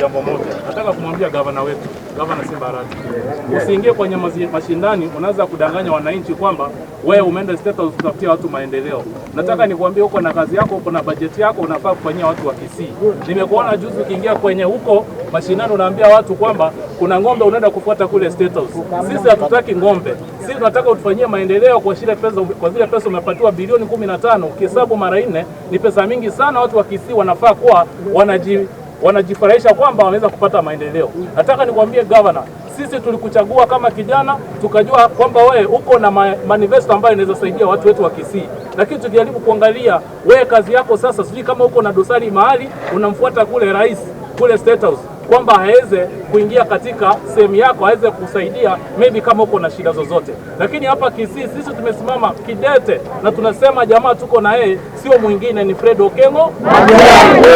Jambo moja nataka kumwambia gavana wetu, gavana Simba Arati, usiingie kwenye mashindani, unaanza kudanganya wananchi kwamba wewe umeenda State House kutafutia watu maendeleo. Nataka nikuambie, uko na kazi yako, uko na bajeti yako, unafaa kufanyia watu wa Kisii. Nimekuona juzi ukiingia kwenye huko mashinani, unaambia watu kwamba kuna ng'ombe unaenda kufuata kule State House. Sisi hatutaki ng'ombe, sisi tunataka utufanyie maendeleo kwa zile pesa, kwa zile pesa umepatiwa bilioni 15, ukihesabu mara nne ni pesa mingi sana. Watu wa Kisii wanafaa kuwa wanaji wanajifurahisha kwamba wameweza kupata maendeleo. Nataka nikwambie governor, sisi tulikuchagua kama kijana, tukajua kwamba wewe uko na manifesto ambayo inaweza saidia watu wetu wa Kisii, lakini tukijaribu kuangalia wewe kazi yako sasa, sijui kama uko na dosari mahali unamfuata kule rais kule State House kwamba aweze kuingia katika sehemu yako aweze kusaidia maybe kama uko na shida zozote. Lakini hapa Kisii sisi tumesimama kidete na tunasema jamaa tuko na yeye, sio mwingine ni Fred Okengo,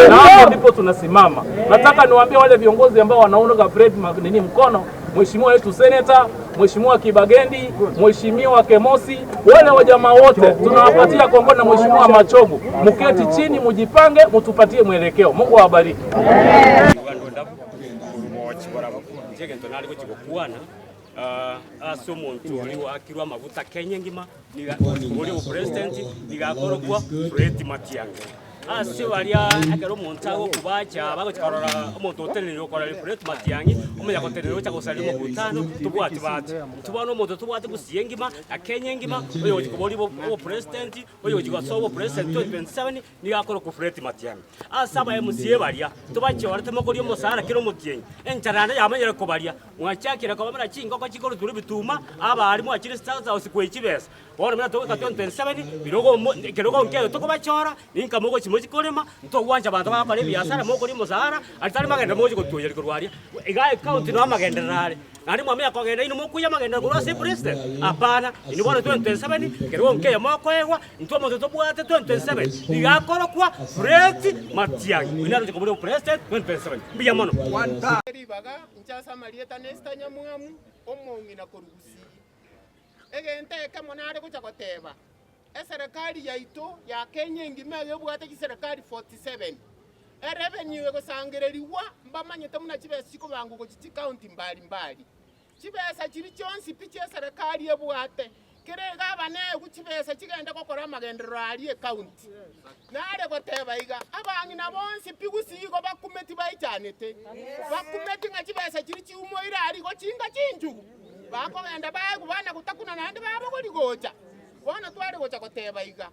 na hapo ndipo tunasimama. Nataka niwaambie wale viongozi ambao wanaunga Fred nini mkono, mheshimiwa wetu seneta, mheshimiwa Kibagendi, mheshimiwa Kemosi, wale wajamaa wote tunawapatia kongole na mheshimiwa Machogu, mketi chini, mujipange, mutupatie mwelekeo. Mungu awabariki. Inche egento nare gochia gokwana, ase omonto oria oakirwe amaguta Kenya engima, niga oria obopresident, niga akorokwa Fred Matiang'i. Ase baria ekero omonto agokobacha bagochia korora omonto otenenire okorora Fred Matiang'i, omanya gotenena ocha gosaria omokutano, tobwati bahati. Intwe bono omonto tobwate gusii engima, na Kenya engima, oyogochia koboria obopresident, oyogochia gosoa obopresident 2027, Nigo akorokwa Fred Matiang'i. Ase aba MCA baria, tobachorete mokoria omosara kera omotienyi, enchara yane yamenyire kobaria, mwachakire koba buna chingoko chikoruturwa ebituma, abaria mwachire State House koe chibesa. Bono buna togoika 2027, birogo omo ekerogo nkeiyo tokobachora, ninka mogochi mochi korema, ntogwancha abanto bagokora ebiasara mokoria omosara, aria tari magenderero mogochi gotuoyeria korwa aria. Igaa ecounty noo amagenderero are. Naende mwamanya kogenda inwe mokoyia amagenderero korwa ase epresident? Hapana, inwe bono 2027, ekerogo nkeiyo mokoegwa, Intwe omonto tobwate 2027 nigo akorokwa Fred Matiang'i, oyio nare ogochia koba opresident 2027. Mbuya mono. Ribaga inche ase amarieta n'Esther Nyamwamu, omong'ina korwa Gusii. Egento ekemo nare gocha goteba, eserekari yaito ya Kenya engima eye ebwate chiserekari 47, erevenue egosangererigwa mbamanyete buna chibesa chikobangwa gochia chicounty mbali mbali. Chibesa chiria chionsi pi chi'eserekari ebwate, kera egabana eegwe chibesa chigende gokora amagenderero aria ekaunti. Nare goteba iga, abang'ina bonsi pi gusii igo bakumeti baichanete, bakumeti ng'a chibesa chiria chiumoire aria igo chinga chinchugu, bakogenda baegwa bana gotakuna naende babogoria gocha. Bono tware gocha goteba iga,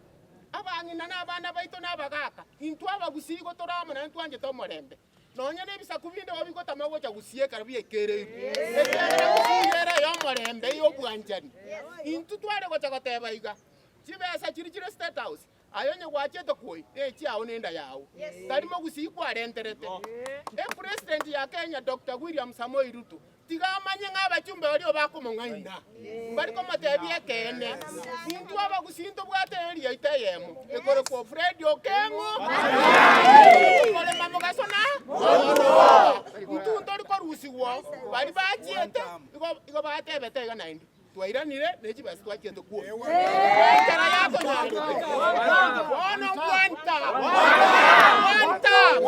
abang'ina na abana baito na abagaka, intwe abagusii igo tore amo naende twanchete omorembe. Nonya nebisaku binde igo bigotama gocha gusii ekero biaikereirwe, ekiagera gusii ere ey'omorembe, ey'obwanchani. Intwe tware gocha goteba iga, Chibesa chiria chire State House, aye onye gwachete koi, nechiao nenda yao, tari mogusii kwarenterete. Epresident ya Kenya Doctor William Samoei Ruto Tiga amanye ng'a abachumbe baria bakomong'aina mbari komotebia ekeene. Intwe abagusii ntobwate eeri yaito eyemo ekorokwa Fred Okeng'o, okorema mogaso na oroa. Intwe ntori korusigwa baria bachiete igo igo batebete iga naende twairanire ne chibesa twachiete kwoyia. Enchera yakonyarete. Bono one term, one term.